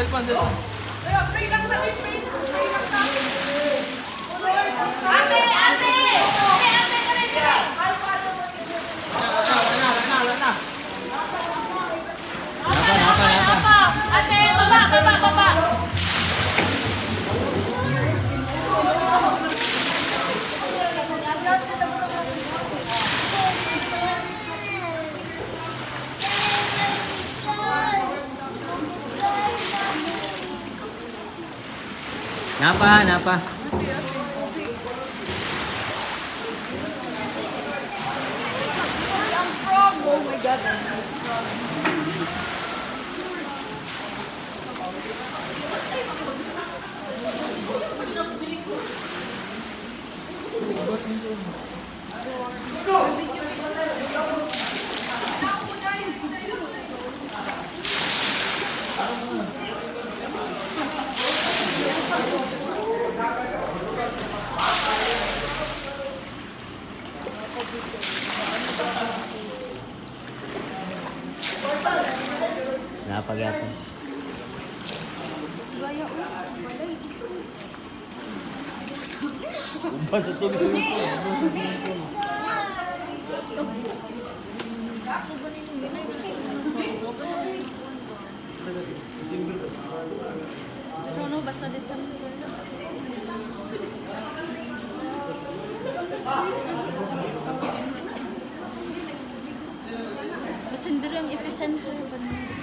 Cellphone, cellphone. Free lang kami, free. Free lang kami. Ate, ate! Ate, ate, kami, kami. Wala na, wala na, wala na. Napa, napa, napa. Ate, baba, baba, baba. Napa, napa. Ang frog. Oh my God. Ang frog. Napa gyapon. Umpas sa tubig. Ito no, basta December na. Basta diri ang epicenter ba niya?